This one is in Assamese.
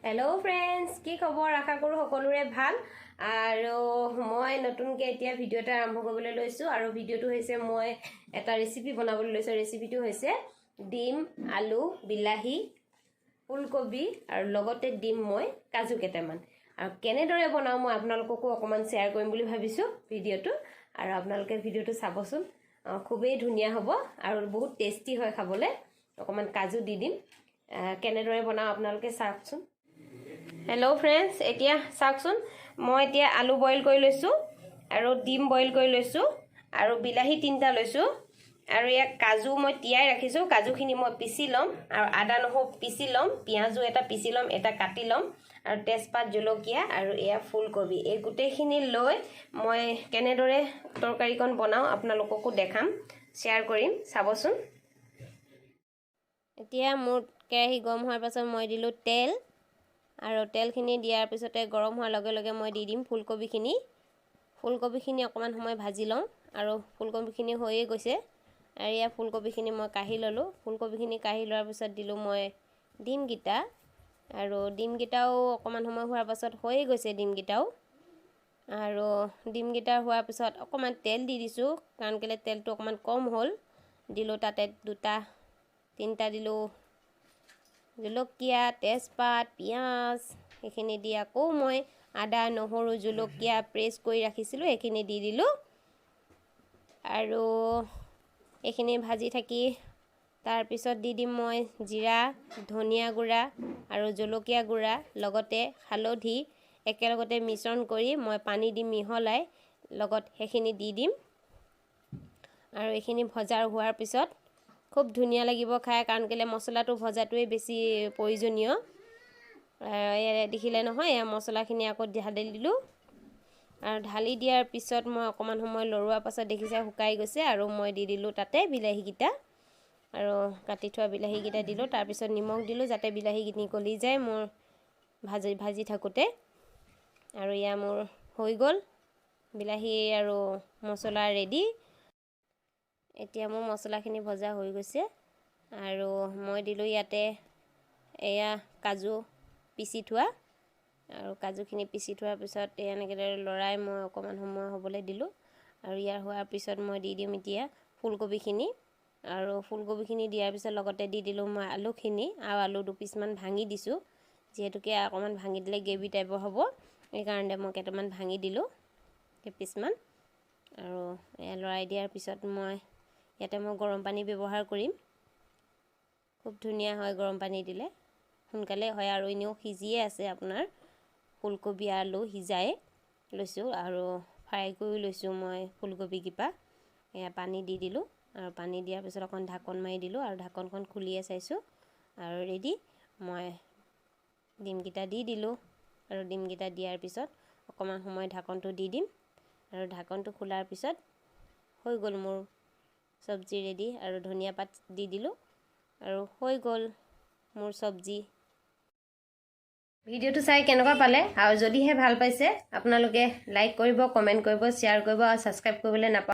হেল্ল' ফ্ৰেণ্ডছ, কি খবৰ? আশা কৰোঁ সকলোৰে ভাল। আৰু মই নতুনকৈ এতিয়া ভিডিঅ' এটা আৰম্ভ কৰিবলৈ লৈছোঁ আৰু ভিডিঅ'টো হৈছে মই এটা ৰেচিপি বনাবলৈ লৈছোঁ। ৰেচিপিটো হৈছে ডিম, আলু, বিলাহী, ফুলকবি আৰু লগতে দিম মই কাজু কেইটামান। আৰু কেনেদৰে বনাওঁ মই আপোনালোককো অকণমান শ্বেয়াৰ কৰিম বুলি ভাবিছোঁ ভিডিঅ'টো। আৰু আপোনালোকে ভিডিঅ'টো চাবচোন, খুবেই ধুনীয়া হ'ব আৰু বহুত টেষ্টি হয় খাবলৈ। অকণমান কাজু দি দিম। কেনেদৰে বনাওঁ আপোনালোকে চাওকচোন। হেল্ল' ফ্ৰেণ্ডছ, এতিয়া চাওকচোন, মই এতিয়া আলু বইল কৰি লৈছোঁ আৰু ডিম বইল কৰি লৈছোঁ আৰু বিলাহী তিনিটা লৈছোঁ আৰু ইয়াক কাজু মই তিয়াই ৰাখিছোঁ। কাজুখিনি মই পিচি ল'ম আৰু আদা নহৰু পিচি ল'ম, পিঁয়াজো এটা পিচি ল'ম, এটা কাটি ল'ম আৰু তেজপাত, জলকীয়া আৰু এয়া ফুলকবি। এই গোটেইখিনি লৈ মই কেনেদৰে তৰকাৰীকণ বনাওঁ আপোনালোককো দেখাম, শ্বেয়াৰ কৰিম, চাবচোন। এতিয়া মোৰ কেৰাহী গৰম হোৱাৰ পাছত মই দিলোঁ তেল আৰু তেলখিনি দিয়াৰ পিছতে গৰম হোৱাৰ লগে লগে মই দি দিম ফুলকবিখিনি। ফুলকবিখিনি অকণমান সময় ভাজি লওঁ আৰু ফুলকবিখিনি হৈয়ে গৈছে। আৰু ইয়াৰ ফুলকবিখিনি মই কাঢ়ি ল'লোঁ। ফুলকবিখিনি কাঢ়ি লোৱাৰ পিছত দিলোঁ মই ডিমকেইটা আৰু ডিমকেইটাও অকণমান সময় হোৱাৰ পাছত হৈয়ে গৈছে ডিমকেইটাও। আৰু ডিমকেইটা হোৱাৰ পিছত অকণমান তেল দি দিছোঁ, কাৰণ কেলৈ তেলটো অকণমান কম হ'ল। দিলোঁ তাতে দুটা তিনিটা দিলোঁ জলকীয়া, তেজপাত, পিঁয়াজ, সেইখিনি দি আকৌ মই আদা, নহৰু, জলকীয়া প্ৰেছ কৰি ৰাখিছিলোঁ, সেইখিনি দি দিলোঁ। আৰু এইখিনি ভাজি থাকি তাৰপিছত দি দিম মই জিৰা, ধনিয়া গুড়া আৰু জলকীয়া গুড়া, লগতে হালধি একেলগতে মিশ্ৰণ কৰি মই পানী দি মিহলাই লগত সেইখিনি দি দিম। আৰু এইখিনি ভজা হোৱাৰ পিছত খুব ধুনীয়া লাগিব খাই, কাৰণ কেলৈ মছলাটো ভজাটোৱেই বেছি প্ৰয়োজনীয়। দেখিলে নহয়, এয়া মছলাখিনি আকৌ ঢালি দিলোঁ আৰু ঢালি দিয়াৰ পিছত মই অকণমান সময় লৰোৱাৰ পাছত দেখিছে শুকাই গৈছে আৰু মই দি দিলোঁ তাতে বিলাহীকেইটা আৰু কাটি থোৱা বিলাহীকেইটা দিলোঁ। তাৰপিছত নিমখ দিলোঁ যাতে বিলাহীখিনি গলি যায় মোৰ ভাজি ভাজি থাকোঁতে। আৰু এয়া মোৰ হৈ গ'ল বিলাহী আৰু মছলা ৰেডি। এতিয়া মোৰ মছলাখিনি ভজা হৈ গৈছে আৰু মই দিলোঁ ইয়াতে এয়া কাজু পিচি থোৱা। আৰু কাজুখিনি পিচি থোৱাৰ পিছত এনেকৈ লৰাই মই অকণমান সময় হ'বলৈ দিলোঁ। আৰু ইয়াৰ হোৱাৰ পিছত মই দি দিম এতিয়া ফুলকবিখিনি। আৰু ফুলকবিখিনি দিয়াৰ পিছত লগতে দি দিলোঁ মই আলুখিনি আৰু আলু দুপিচমান ভাঙি দিছোঁ, যিহেতুকে অকণমান ভাঙি দিলে গ্ৰেভি টাইপৰ হ'ব, সেইকাৰণে মই কেইটামান ভাঙি দিলোঁ কেইপিচমান। আৰু এয়া লৰাই দিয়াৰ পিছত মই ইয়াতে মই গৰম পানী ব্যৱহাৰ কৰিম। খুব ধুনীয়া হয় গৰম পানী দিলে, সোনকালে হয় আৰু এনেও সিজিয়ে আছে আপোনাৰ ফুলকবি আলু সিজাই লৈছোঁ আৰু ফ্ৰাই কৰি লৈছোঁ মই ফুলকবিকেইটা। এয়া পানী দি দিলোঁ আৰু পানী দিয়াৰ পিছত অকণ ঢাকন মাৰি দিলোঁ আৰু ঢাকনখন খুলিয়ে চাইছোঁ আৰু ৰেডি। মই ডিমকেইটা দি দিলোঁ আৰু ডিমকেইটা দিয়াৰ পিছত অকণমান সময় ঢাকনটো দি দিম আৰু ঢাকনটো খোলাৰ পিছত হৈ গ'ল মোৰ চব্জি ৰেডি। আৰু ধনিয়া পাত দি দিলোঁ আৰু হৈ গ'ল মোৰ চব্জি। ভিডিঅ'টো চাই কেনেকুৱা পালে? আৰু যদিহে ভাল পাইছে আপোনালোকে লাইক কৰিব, কমেণ্ট কৰিব, শ্বেয়াৰ কৰিব আৰু ছাবস্ক্ৰাইব কৰিবলৈ নাপাহৰিব।